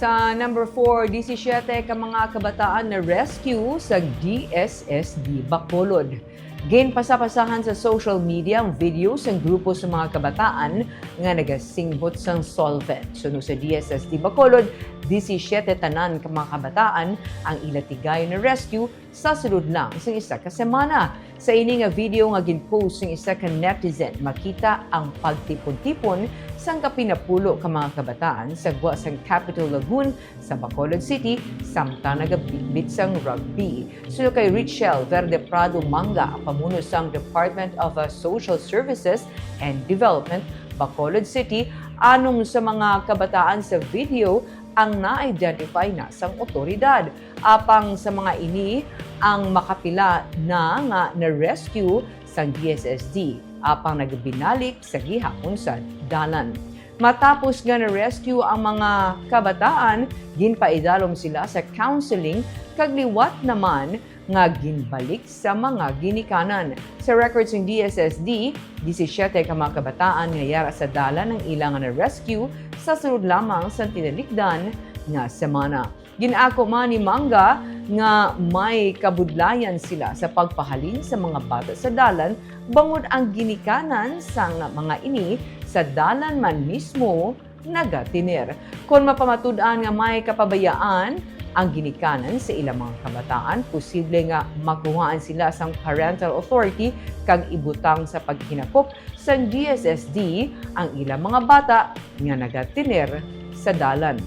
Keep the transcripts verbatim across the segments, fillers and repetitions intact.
Sa number four, disisiete ka mga kabataan na rescue sa D S S D Bacolod. Ginpasapasahan sa social media ang video sang grupo sa mga kabataan nga nagasingbot sang solvent. Suno sa D S S D Bacolod, disisiete tanan ka mga kabataan ang ila tigayon na rescue sa sulod lang sang isa ka semana. Sa ini nga video nga gin-post sang isa ka netizen, makita ang pagtipon-tipon sang kapinapulo ka mga kabataan sa gwa sang Capitol Lagoon sa Bacolod City, samtang nagabitbit sang rugby. Suno kay Richelle Verde Prado Manga, ang pamuno sang Department of, uh, Social Services and Development, Bacolod City, anong sa mga kabataan sa video ang na-identify na sang otoridad. Apang sa mga ini, ang makapila na nga na-rescue sang D S S D, apang nagabinalik sa gihapon sa dalan. Matapos nga na-rescue ang mga kabataan, ginpaidalom sila sa counseling kag liwat naman nga ginbalik sa mga ginikanan. Sa records sang D S S D, disisiete ka mga kabataan nga yara sa dalan ang ila nga na-rescue sa sulod lamang sa tinalikdan nga semana. Gin-ako man ni Manga nga may kabudlayan sila sa pagpahalin sa mga bata sa dalan, bangod ang ginikanan sang mga ini sa dalan man mismo nagatiner. Kon mapamatud-an nga may kapabayaan ang ginikanan sa ilang mga kabataan, posible nga makuhaan sila sang parental authority kag ibutang sa paghinakop sang D S S D ang ilang mga bata nga nagatiner sa dalan.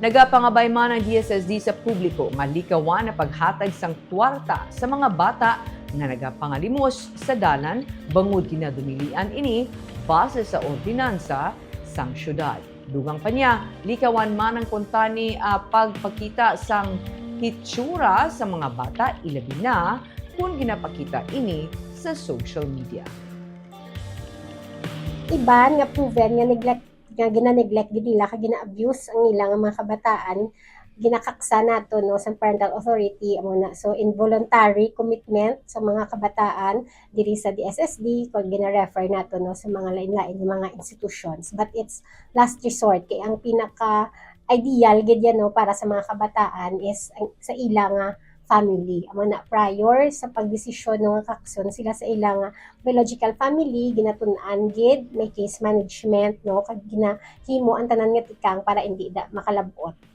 Nagapangabay man ang D S S D sa publiko nga likawan ang paghatag sang kwarta sa mga bata nga nagapangalimos sa dalan, bangod ginadumilian ini base sa ordinansa sang syudad. Dugang pa niya, likawan man ang kuntani, ah, pagpakita sang hitsura sa mga bata, ilabi na kon ginapakita ini sa social media. Iban nga proven nga neglect, nga gina-neglect gid nila kag gina-abuse ang ila nga mga kabataan, ginakaksa nato, no, sa parental authority, amo na. So, involuntary commitment sa mga kabataan diri sa D S S D, kag gina-refer nato, no, sa mga lain-lain nga mga institutions. But it's last resort, kay ang pinaka ideal gid yan, no, para sa mga kabataan is ang, sa ila nga family. Amo na, prior sa pagdesisyon, no, nga kakson sila sa ila nga biological family, ginatun-an gid, may case management, no, kag ginahimo ang tanan nga tikang para indi da makalab-ot.